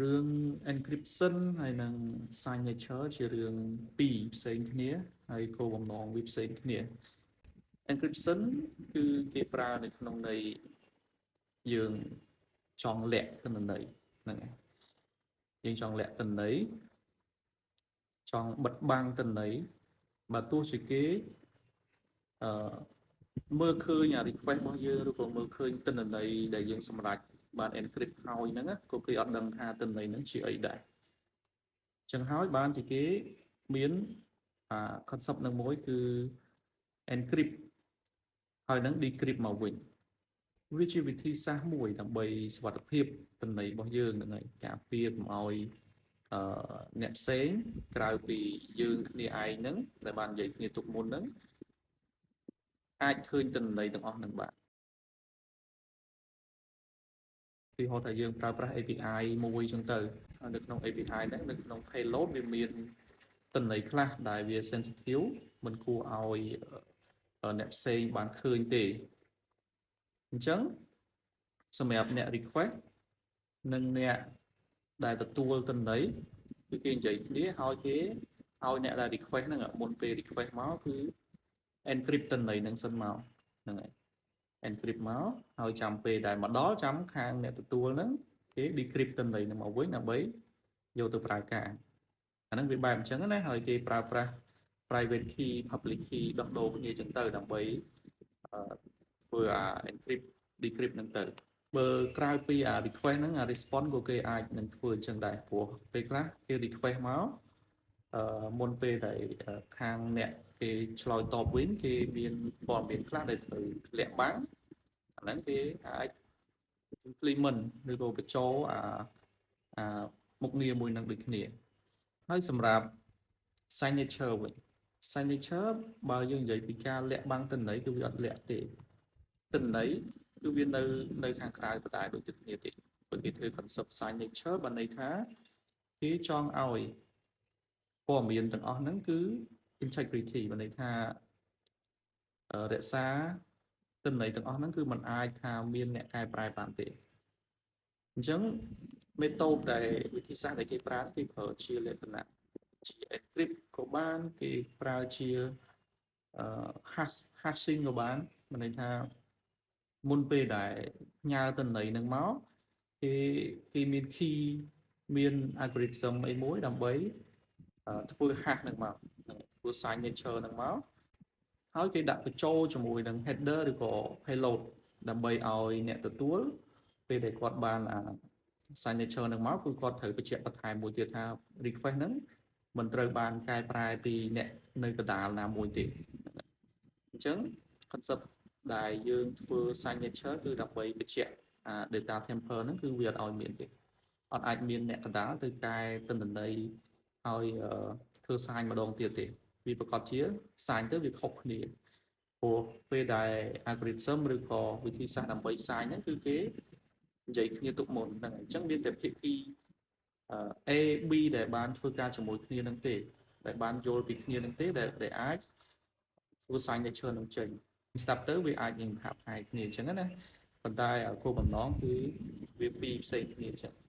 រឿង encryption ហើយនិង signature ជារឿងពីរផ្សេងគ្នាហើយគោលបំណងវាផ្សេងគ្នា encryption គឺគេប្រើនៅក្នុងន័យយើងចង់លាក់ទិន្នន័យហ្នឹងហើយយើងចង់លាក់ទិន្នន័យចង់បិទបាំងទិន្នន័យបើទោះជាគេអឺមើលឃើញអា request របស់យើងឬក៏មើលឃើញទិន្នន័យដែលយើងសម្រេចបាន encrypt ហើយហ្នឹងក៏គេអត់ដឹងថាទិន្នន័យហ្នឹងជាអីដែរចឹងហើយបានជាគេមានអា concept នឹងមួយគឺ encrypt ហើយនឹង decrypt មកវិញវាជាវិធីសាស្ត្រមួយដើម្បីសុវត្ថិភាពទិន្នន័យរបស់យើងហ្នឹងហើយការពារកុំឲ្យអឺអ្នកផ្សេងក្រៅពីយើងគ្នាឯងហ្នឹងដែលបាននិយាយគ្នាទុកមុនហ្នឹងអាចឃើញទិន្នន័យទាំងអស់ហ្នឹងបាទទីហោថាយើងប្រើប្រាស់ API មួយចឹងទៅហើយនៅក្នុង API ហ្នឹងនៅក្នុង payload វាមានទិន្នន័យខ្លះដែលវា sensitive មិនគួរឲ្យអ្នកផ្សេងបានឃើញទេអញ្ចឹងសម្រាប់អ្នក request និងអ្នកដែលទទួលទិន្នន័យគឺគេនិយាយគ្នាហើយគេឲ្យអ្នកដែល request ហ្នឹងមុនពេល request មកគឺ encrypt ទិន្នន័យហ្នឹងសិនមកហ្នឹងហើយ encrypt មកហើយចាំពេលដែលមកដល់ចាំខាងអ្នកទទួលហ្នឹងគេ decrypt ទិន្នន័យហ្នឹងមកវិញដើម្បីយកទៅប្រើការអាហ្នឹងវាបែបអញ្ចឹងណាហើយគេប្រើប្រាស់ private key public key ដោះដូរគ្នាចឹងទៅដើម្បីធ្វើអា encrypt decrypt ហ្នឹងទៅបើក្រៅពីអា request ហ្នឹងអា response ក៏គេអាចនឹងធ្វើអញ្ចឹងដែរព្រោះពេលខ្លះគេ request មកអឺមុនពេលដែលខាងអ្នកគេឆ្លើយតបវិញគេមានព័ត៌មានខ្លះដែលត្រូវលាក់បាំងអាហ្នឹងគេអាច implement ឬក៏បញ្ចូលអាមុខងារមួយនឹងដូចគ្នាហើយសម្រាប់ signature វិញ signature បើយើងនិយាយពីការលាក់បាំងទិន្នន័យគឺវាអត់លាក់ទេទិន្នន័យគឺវានៅខាងក្រៅបតែដូចតែគ្នាទេព្រោះគេធ្វើ concept signature បានន័យថាគេចង់ឲ្យព័ត៌មានទាំងអស់ហ្នឹងគឺ integrity បានន័យថារក្សាទិន្នន័យទាំងអស់ហ្នឹងគឺมันអាចថាមានអ្នកកែប្រែបានទេអញ្ចឹង method ដែលវិធីសាស្ត្រដែលគេប្រើគេប្រើជាលក្ខណៈជា encrypt ក៏បានគេប្រើជា hashing ក៏បានមានន័យថាមុនពេលដែលផ្ញើទិន្នន័យនឹងមកគេមាន key មាន algorithm អីមួយដើម្បីធ្វើ hash នឹងមកធ្វើ signature នឹងមកហើយគេដាក់បញ្ចូលជាមួយនឹង header ឬក៏ payload ដើម្បីឲ្យអ្នកទទួលពេលដែលគាត់បានអា signature នឹងមកគឺគាត់ត្រូវបញ្ជាក់បន្ថែមមួយទៀតថា request ហ្នឹងមិនត្រូវបានកែប្រែពីអ្នកនៅកណ្ដាលណាមួយទេអញ្ចឹង concept ដែលយើងធ្វើ signature គឺដើម្បីបញ្ជាក់អា data tamper ហ្នឹងគឺវាអត់ឲ្យមានទេអត់អាចមានអ្នកកណ្ដាលទៅកែទិន្នន័យឲ្យធ្វើ sign ម្ដងទៀតទេវាប្រកាសជា sign ទៅវាខុសគ្នាព្រោះពេលដែល algorithm ឬក៏វិធីសាស្ត្រដើម្បី sign ហ្នឹងគឺគេនិយាយគ្នាទុកមុនហ្នឹងអញ្ចឹងមានតែភាគី A B ដែលបានធ្វើការជាមួយគ្នានឹងទេដែលបានយល់ពីគ្នានឹងទេដែលអាចធ្វើ signature នឹងចេញស្ដាប់ទៅវាអាចនឹងហាក់ផ្នែកគ្នាអញ្ចឹងណាប៉ុន្តែគោលបំណងគឺវាពីរផ្សេងគ្នាអញ្ចឹង។